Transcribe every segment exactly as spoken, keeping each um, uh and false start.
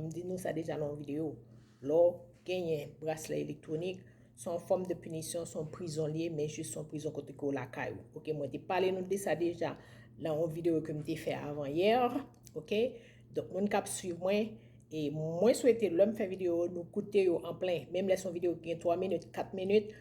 M di nou sa deja nan yon videyo. Lè w genyen braslè elektwonik, se yon fòm de pinisyon, se yon prizon l ye, men jis se yon prizon kote ke w lakay ou. Ok, mwen te pale nou de sa deja nan yon videyo ke m te fè avan yè. Ok, donk moun k ap swiv mwen, e mwen swete lè m fè videyo, nou koute yo an plen. Menm lè se yon videyo ki gen twa minit, kat minit,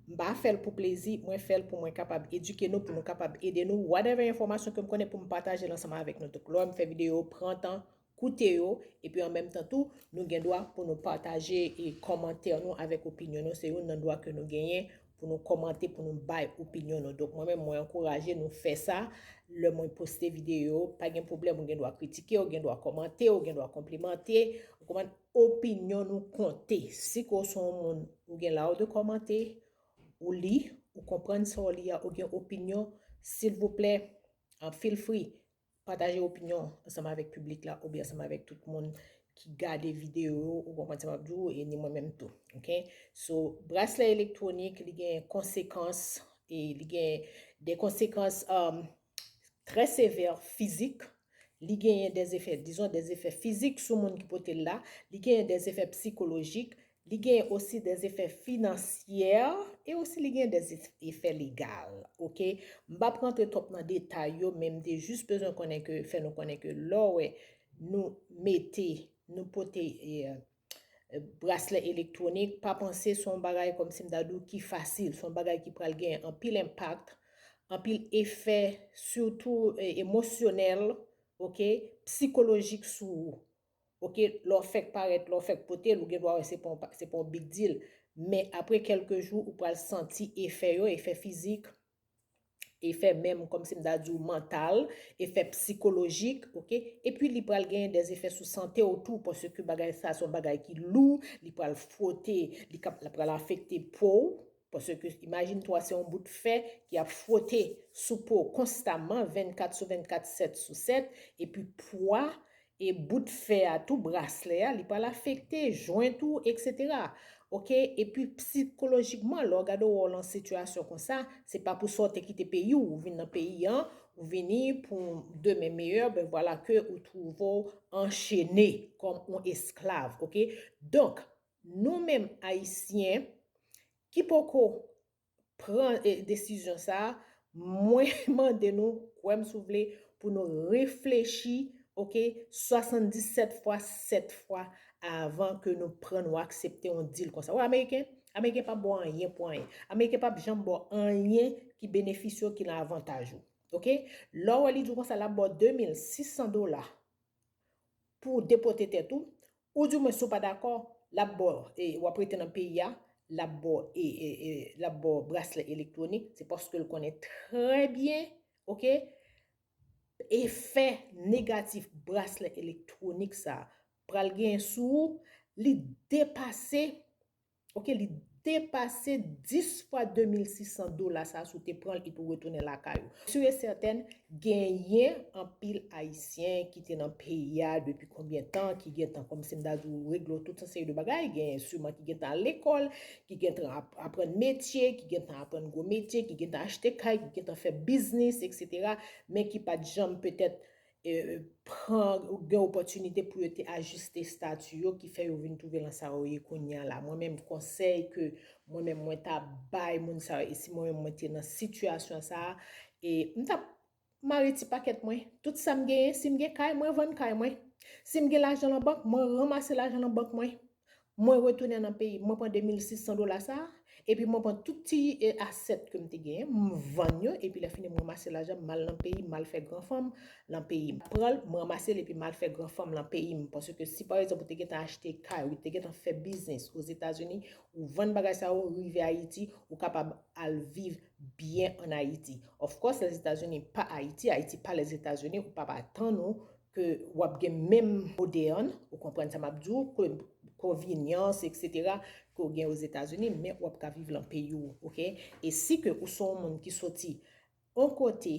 m pa fè l pou plezi, mwen fè l pou mwen kapab edike nou, pou nou kapab ede nou. Whatever enfòmasyon ke m konnen pou m pataje l ansanm avèk nou. Donk, lè m fè videyo, pran tan, koute yo, epi an menm tan tou, nou gen dwa pou nou pataje e kòmantè nou avèk opinyon nou. Se youn nan dwa ke nou genyen pou nou kòmante, pou nou bay opinyon nou. Donk, mwen menm, mwen ankouraje nou fè sa. Lè mwen poste videyo, pa gen pwoblèm, ou gen dwa kritike, ou gen dwa kòmante, ou gen dwa konplimante. Ou konprann, opinyon nou konte. Si ke w se yon moun, ou gen la w de kòmante, ou li, ou konprann sa w li a, ou gen opinyon, silvouplè, uh, feel free, pataje opinyon ansanm avèk piblik la oubyen ansanm avèk tout moun ki gade videyo yo, ou konprann sa m ap di w, e ni mwen menm tou. Ok? So, braslè elektwonik, li gen konsekans, e li gen de konsekans, um, trè sevè fizik, li genyen de efè, dizon, de efè fizik sou moun ki pote l la, li genyen de efè psikolojik, li genyen osi de efè finansyè, e osi li genyen de efè legal, ok? M p ap rantre twòp nan detay yo, men m te jis bezwen konnen ke, fè nou konnen ke lè w wè nou mete, nou pote, e, braslè elektwonik, pa panse se yon bagay kòmsi m ta di w ki fasil, se yon bagay ki pral gen anpil enpak, anpil efè, sitou, e, emosyonèl, ok, psikolojik sou ou. Ok, lè w fèk parèt, lè w fèk pote l, ou gen dwa wè se pa yon pa- se pa yon big deal. Men apre kèlke jou, ou pral santi efè yo, efè fizik, efè menm, kòmsi m ta di w, mantal, efè psikolojik, ok? Epi li pral genyen de efè sou sante w tou, paske bagay sa, se yon bagay ki lou, li pral fwote, li kap- li pral afekte po w, paske imajine twa, se yon bout fè ki ap fwote sou po w konstamman, vennkat sou vennkat, sèt sou sèt, epi pwa e bout fè a tou, braslè a, li pral afekte jwent ou, etsetera. Ok? Epi psikolojikman, lè w gade w wè w lan sitiyasyon konsa, se pa pou sa w te kite peyi w, ou vin nan peyi an, ou vini pou demen meyè, ben vwala ke ou twouve w anchene kòm yon esklav, ok? Donk, nou menm Ayisyen ki poko pran, e, desizyon sa a, mwen mande nou, kwè m si w vle, pou nou reflechi, ok, swasanndisèt fwa, sèt fwa avan ke nou pran, nou aksepte yon deal konsa. Ou wè Ameriken? Ameriken p ap ba w anyen pou anyen. Ameriken p ap janm ba w anyen ki benefisye w, ki nan avantaj ou. Ok? Lè w wè li di w konsa, l ap ba w de mil sis san dola pou w depote tèt ou, oudimwen si w pa dakò, l ap ba w, e, w ap rete nan peyi a, l ap ba w, e, e, e, l ap ba w braslè elektwonik, se paske l konnen trè byen, ok, efè negatif braslè elektwonik sa a pral genyen sou ou, li depase, ok, li depase dis fwa de mil sis san dola sa a si w te pran l epi w retounen lakay ou. Sur et certain, genyen anpil Ayisyen ki te nan peyi a depi konbyen tan, ki gentan, kòmsi m ta di w, regle tout yon seri de bagay. Genyen siman ki gentan al lekòl, ki gentan ap- aprann metye, ki gentan aprann gwo metye, ki gentan achte kay, ki gentan fè biznis, etsetera, men ki pa t janm petèt, e, pran, gen opòtinite pou yo te ajiste estati yo, ki fè yo vin twouve lan sa yo ye kounye a la. Mwen menm, konsèy ke mwen menm mwen ta bay moun sa yo, e si mwen menm mwen te nan sitiyasyon sa a, e m t ap mare ti pakèt mwen. Tout sa m genyen, si m gen kay, mwen vann kay mwen. Si m gen lajan lan bank, mwen ranmase lajan lan bank mwen. Mwen retounen nan peyi m, mwen pran de mil sis san dola sa a, epi mwen pran tout ti, e, asèt ke m te genyen, m vann yo, epi lè fini m ranmase lajan m, m al nan peyi m, m al fè gran fanm lan peyi m. Pran l, m ranmase l, epi m al fè gran fanm lan peyi m. Paske si, pa egzanp, ou te gentan achte kay, ou te gentan fè biznis Ozetazini, ou vann bagay sa yo, rive Ayiti, ou kapab al viv byen ann Ayiti. Of course, Lèzetazini pa Ayiti, Ayiti pa Lèzetazini, ou p ap atann ou ke w ap gen menm modèn, ou konprann sa m ap di w, ke- konvenyans, etsetera, ke w gen Ozetazini, men w ap ka viv lan peyi w, ok? E si ke ou se yon moun ki soti yon kote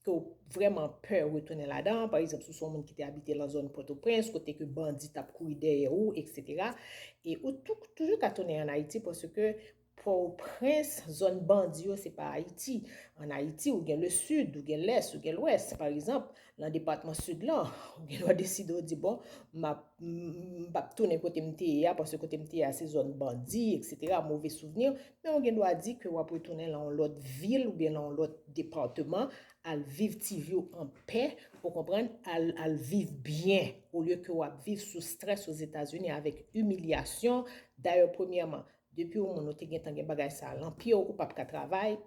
ke w vrèman pè retounen ladan, pa egzanp, si w se yon moun ki te abite lan zòn Pòtoprens, kote ke bandi t ap kouri dèyè ou, etsetera, e ou tou- toujou ka tounen ann Ayiti, paske Pòtoprens, zòn bandi yo, se pa Ayiti. Ann Ayiti, ou gen le sid, ou gen lès, ou gen lwès. Pa egzanp, nan depatman sid lan, ou gen dwa deside w di, bon, m ap, m p ap tounen kote m te ye a, paske kote m te ye a, se zòn bandi, etsetera, move souvni. Men ou gen dwa di ke w ap retounen nan yon lòt vil oubyen nan yon lòt depatman, al viv ti vi w anpè, ou konprann, al, al viv byen, olye ke w ap viv sou strès Ozetazini avèk imilyasyon. Dayè, premyèman, depi yon moun ou te gentan gen bagay sa a lan pye w, ou p ap ka travay.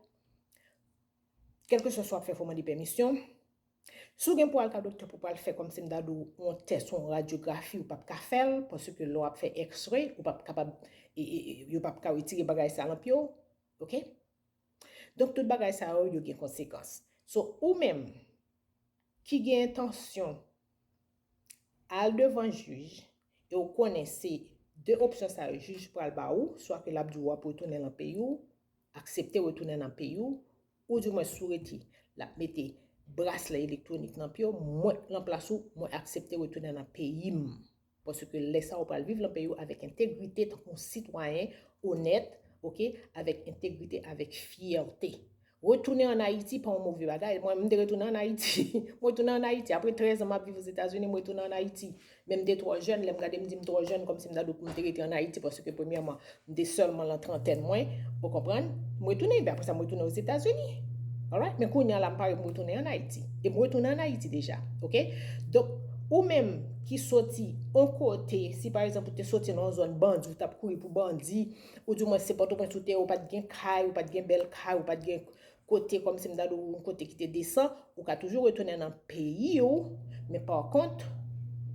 Kèlkeswa sa w ap fè, fò w mande pèmisyon. Si w gen pou al ka doktè pou w al fè kòmsi m ta di w yon tès, yon radyografi, ou p ap ka fè l, paske lè w ap fè x-ray, ou p ap kapab, e, e, e, yo p ap ka retire bagay sa a lan pye w. Oke? Donk, tout bagay sa yo, yo gen konsekans. So, ou menm ki gen entansyon al devan jij, e w konnen se de opsyon sa yo jij pral ba ou, swa ke l ap di w w ap retounen nan peyi w, aksepte retounen nan peyi w, oudimwen si w rete, l ap mete braslè elektwonik nan pye w, mwen, lan plas ou, mwen aksepte retounen nan peyi m. Paske lè sa a, ou pral viv lan peyi w avèk entegrite, tankou yon sitwayen onèt, oke, avèk entegrite, avèk fyète. Retounen ann Ayiti pa yon move bagay. Mwen, m te retounen ann Ayiti. M retounen ann Ayiti. Apre trèz an m ap viv Ozetazini, m retounen ann Ayiti. Men m te twò jèn, lè m gade m di m twò jèn, kòmsi m ta dwe pou m te rete ann Ayiti, paske premyèman, m te sèlman lan trantèn mwen, ou konprann? M retounen, epi apre sa, m retounen Ozetazini. Alright? Men kounye a la, m pare pou m retounen ann Ayiti. E m retounen ann Ayiti deja, oke? Donk, ou menm ki soti yon kote, si pa egzanp ou te soti nan yon zòn bandi, ou t ap kouri pou bandi, oudimwen se Pòtoprens ou te ye, ou pa t gen kay, ou pa t gen bèl kay, ou pa t gen kote kòmsi m ta di w yon kote ki te desan, ou ka toujou retounen nan peyi w, men pa kont,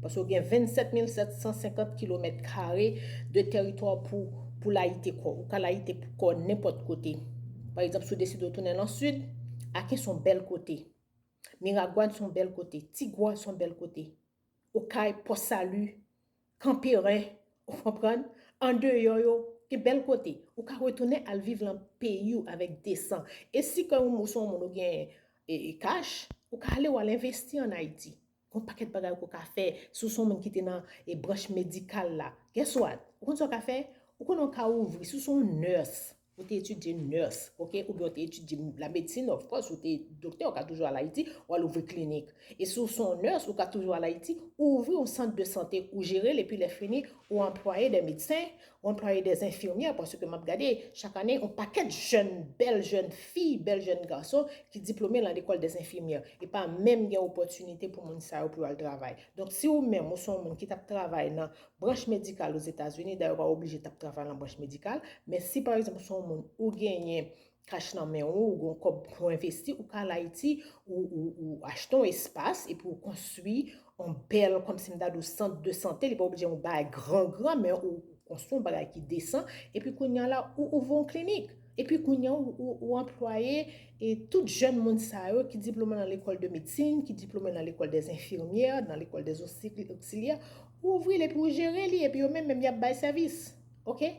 paske w gen vennsèt mil sèt san senkant kilomèt kare de tèritwa pou, pou layite kò w. Ou ka layite kò w nenpòt kote. Pa egzanp, si w deside w tounen nan sid, Aken se yon bèl kote. Miragwàn se yon bèl kote. Tigwav se yon bèl kote. Okay, Pò Sali, Kanperen, ou konprann? Andeyò yo, gen bèl kote. Ou ka retounen al viv lan peyi w avèk desan. E si ke ou, ou se yon moun ou gen, e, e, kach, ou ka ale w al envesti ann Ayiti. Gon pakèt bagay ou ka fè. Si w se yon moun ki te nan, e, branch medikal la, guess what? Ou konn sa w ka fè? Ou konnen w ka ouvri. Si w se yon nurse, ou te etidye nurse, oke? Oubyen ou te etidye lamedsin, of course, ou te doktè, ou ka toujou al Ayiti, ou al ouvri klinik. E si w se yon nurse, ou ka toujou al Ayiti, ou ouvri yon sant de sante, ou jere l, epi lè fini, ou anplwaye de medsen, ou anplwaye de enfimyè, paske m ap gade, chak ane, yon pakèt jèn, bèl jèn fi, bèl jèn gason ki diplome lan lekòl de enfimyè. E pa menm gen opòtinite pou moun sa yo pou yo al travay. Donk, si ou menm, ou se yon moun ki t ap travay nan branch medikal Ozetazini, dayè, ou pa oblije t ap travay nan branch medikal, men si, pa egzanp, ou se yon moun ou genyen kach nan men w, ou gen yon kòb pou envesti, ou ka al Ayiti, ou, ou, ou achte yon espas, epi ou konstwi yon bèl, kòmsi m ta di w, sant de sante, li pa oblije yon bagay gran, gran, men ou konstwi yon bagay ki desan, epi kounye a la, ou ouvri yon klinik. Epi kounye a, ou, ou, ou anplwaye, e tout jèn moun sa yo ki diplome nan lekòl de medsin, ki diplome nan lekòl de enfimyè, nan lekòl de oksilyè, ou ouvri l epi ou jere li, epi yo menm, menm y ap bay sèvis. Oke?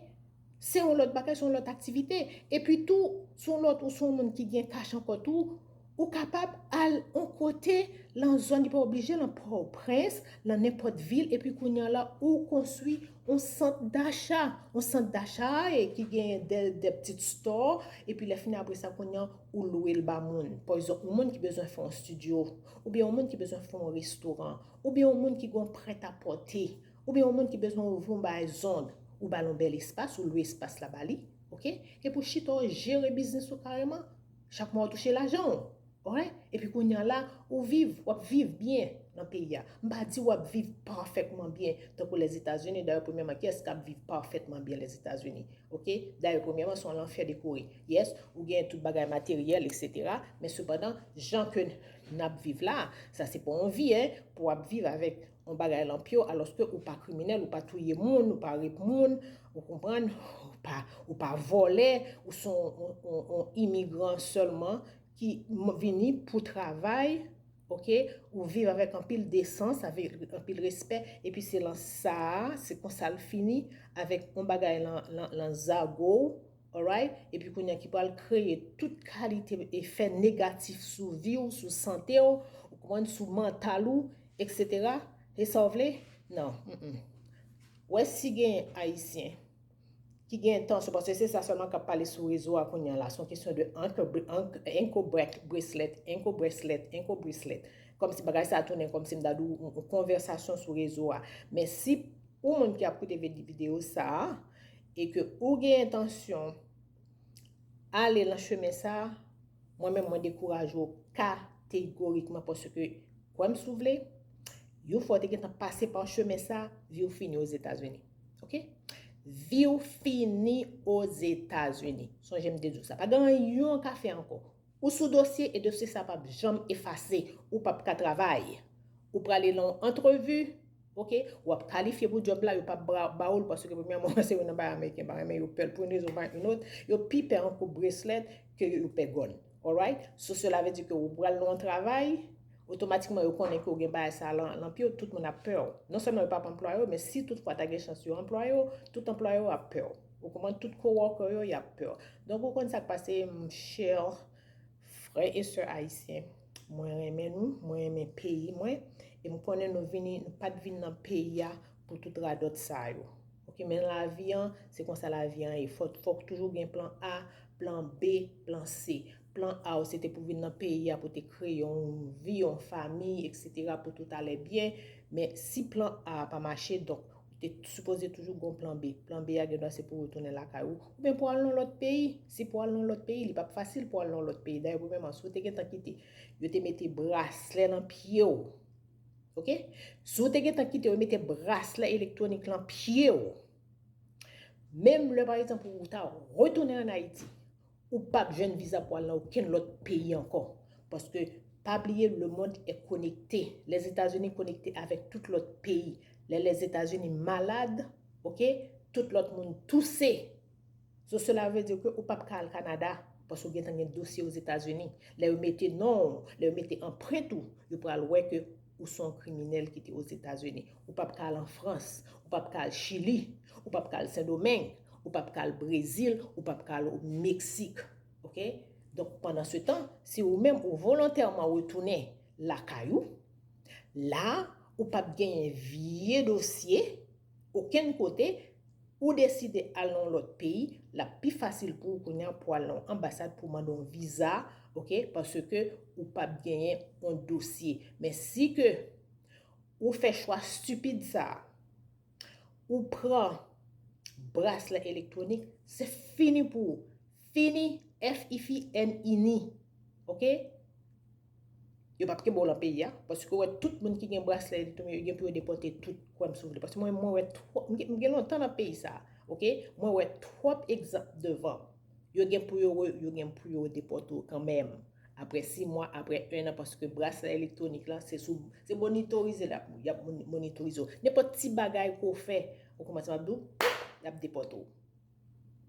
Se yon lòt bagay, se yon lòt aktivite. Epi tou, se yon lòt, ou se yon moun ki gen kach ankò tou, ou kapab al yon kote lan zòn, li pa oblije lan Pòtoprens, lan nenpòt vil, epi kounye a la, ou konstwi yon sant dacha. Yon sant dacha, e ki genyen de, de ptit store, epi lè fini apre sa, kounye a, ou lwe l ba moun. Pa egzanp, yon moun ki bezwen fè yon estidyo, oubyen yon moun ki bezwen fè yon restoran, oubyen yon moun ki gen yon prèt a pòte, oubyen yon moun ki bezwen ouvri yon bagay zong, ou ba l yon bèl espas, ou lwe espas la ba li, oke? Epi w chita, w jere biznis ou kareman. Chak mwa, w touche lajan w. Alright? Epi kounye a la, ou viv, w ap viv byen nan peyi a. M pa di w ap viv pafètman byen, tankou Lèzetazini. Dayè, premyèman, kiyès k ap viv pafètman byen Lèzetazini? Oke? Dayè, premyèman, se yon lanfè dekore. Yes, ou gen tout bagay materyèl, etsetera. Men sepandan, jan ke n ap viv la, sa se pa yon vi, en, pou w ap viv avèk yon bagay lan pye w, alòske ou pa kriminèl, ou pa touye moun, ou pa rep moun, ou konprann, ou pa, ou pa vòlè, ou se yon, yon, yon, yon imigran sèlman ki m-, vini pou travay, oke? Ou viv avèk anpil desans, avèk anpil respè, epi se lan sa a, se konsa l fini, avèk yon bagay lan, lan, lan zago w, alright? Epi kounye a ki pral kreye tout kalite efè negatif sou vi w, sou sante w, ou konprann, sou mantal ou, etsetera. E sa w vle? Non. Mm-mm. Wè si gen Ayisyen ki gen entansyon, paske se sa sèlman k ap pale sou rezo a kounye a la. Se yon kesyon de ankle, ankle, ankle bracelet, ankle bracelet, ankle bracelet. Kòmsi bagay sa a tounen, kòmsi m ta di w, yon, yon konvèsasyon sou rezo a. Men si ou moun ki ap koute videyo sa a, e ke ou gen entansyon ale nan chemen sa a, mwen menm mwen dekouraje w kategorikman, paske, kwè m si w vle, yon fwa w te gentan pase pa chemen sa a, vi w fini Ozetazini. Oke? Vi w fini Ozetazini. Sonje m te di w sa. Pa gen anyen w ka fè ankò. Ou sou dosye e dosye sa p ap janm efase. Ou p ap ka travay. Ou prale nan yon antrevi, oke? W ap kalifye pou djòb la, yo p ap ba, ba w l paske premyèman, se youn nan bagay ameriken pa renmen, yo pè l pou yon rezon pa yon lòt. Yo pi pè ankle bracelet ke yo pè gòn. Alright? So, cela veut dire ke ou pral nan yon travay, otomatikman yo konnen ke w gen bagay sa lan, lan pye w, tout moun ap pè w. Non sèlman yo p ap anplwaye w, men si tout fwa ta gen chans yo anplwaye w, tout anplwayè yo ap pè w. Ou konprann? Tout coworker yo, y ap pè w. Donk, ou konn sa k pase, m chè frè e sè ayisyen. Mwen renmen nou, mwen renmen peyi mwen, e m konnen nou vini, nou pa t vin nan peyi a pou tout radòt sa yo. Oke, men lavi an, se konsa lavi an ye. Fòk, fòk toujou gen plan A, plan B, plan C. Plan A w se te pou vin nan peyi a pou te kreye yon vi, yon fanmi, etsetera, pou tout alè byen. Men si plan A a pa mache, donk, ou te sipoze toujou gen plan B. Plan B a gen dwa se pou retounen lakay ou, oubyen pou al nan lòt peyi. Si pou al nan lòt peyi, li p ap fasil pou al nan lòt peyi. Dayè, premyèman, si w te gentan kite, yo te mete braslè nan pye w. Oke? Si w te gentan kite, yo mete braslè elektwonik lan pye w. Menm lè, pa egzanp, ou ta retounen ann Ayiti, ou p ap jwenn viza pou al nan okenn lòt peyi ankò. Paske, pa bliye, le monde est connecté. Lèzetazini konekte avèk tout lòt peyi. Lè Lèzetazini malad, oke, tout lòt moun touse. So, cela veut dire ke ou p ap ka al Kanada, paske ou gentan gen dosye Ozetazini. Lè yo mete non w, lè yo mete anprent ou, yo pral wè ke ou se yon kriminèl ki te Ozetazini. Ou p ap ka al an Frans, ou p ap ka al Chili, ou p ap ka al Sendomeng, ou p ap ka al Brezil, ou p ap ka al o Meksik. Oke? Donk, pandan se tan, si ou menm ou volontèman retounen lakay ou, la, ou p ap genyen vye dosye, okenn kote, ou deside al nan yon lòt peyi, l ap pi fasil pou ou kounye a pou al nan yon anbasad pou mande yon viza, oke, paske ou p ap genyen yon dosye. Men si ke ou fè chwa stipid sa a, ou pran braslè elektwonik, se fini pou ou. Fini, F I N I N I. Oke? Yo p ap kenbe w lan peyi a, paske w wè tout moun ki gen braslè elektwonik, yo gen pou yo depòte tout, kwè m si w vle. Paske mwen, mwen wè twòp, m gen, m gen lontan nan peyi sa a, oke? Mwen wè twòp egzanp devan. Yo gen pou yo, yo gen pou yo depòte w kanmenm. Apre sis mwa, apre en an, paske braslè elektwonik lan, se sou, se monitorize l ap, y ap moni-, monitorize w. Nenpòt ti bagay ke w fè, ou kòmanse ap di w, y ap depòte w.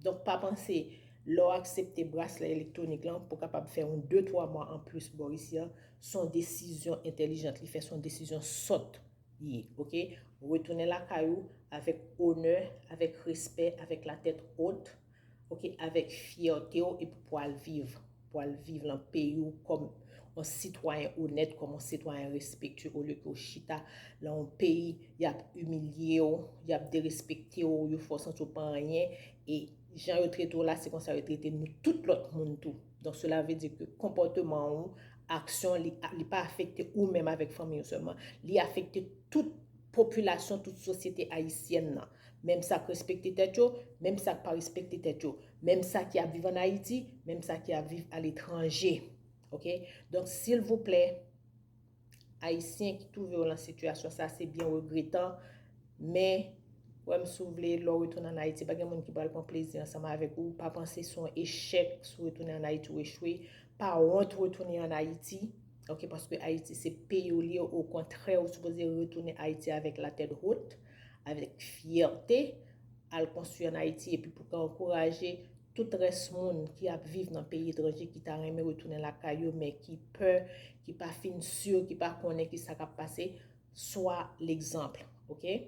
Donk, pa panse, lè w aksepte braslè elektwonik lan, pou w kapab fè yon de, twa mwa anplis bò isi a, se yon desizyon entèlijant li fè, se yon desizyon sòt li ye, oke? Retounen lakay ou avèk onè, avèk respè, avèk latèt wot, oke, avèk fyète w epi pou al viv, pou al viv lan peyi w kòm yon sitwayen onèt, kòm yon sitwayen respektye, olye ke w chita lan yon peyi y ap imilye w, y ap derespekte w, yo fè w santi w pa anyen, e jan yo trete w la, se konsa yo trete nou tout lòt moun tou. Donk, cela veut dire ke konpòteman w, aksyon, li, li pa afekte ou menm avèk fanmi w sèlman, li afekte tout popilasyon, tout sosyete ayisyèn nan. Menm sa k respekte tèt yo, menm sa k pa respekte tèt yo. Menm sa ki ap viv ann Ayiti, menm sa ki ap viv aletranje. Oke? Donk, silvouplè, Ayisyen ki twouve yo lan sitiyasyon sa, se byen regretan, men, kwè m si w vle, lè w retounen ann Ayiti, pa gen moun ki pral pran plezi ansanm avèk ou. Pa panse se yon echèk si w retounen ann Ayiti, w echwe. Pa wont retounen ann Ayiti, oke, paske Ayiti se peyi w li ye, okontrè, ou sipoze retounen Ayiti avèk latèt wot, avèk fyète, al konstwi ann Ayiti, epi pou ka ankouraje tout rès moun ki ap viv nan peyi etranje, ki ta renmen retounen lakay yo, men ki pè, ki pa fin si, ki pa konnen kisa k ap pase, swa legzanp, oke?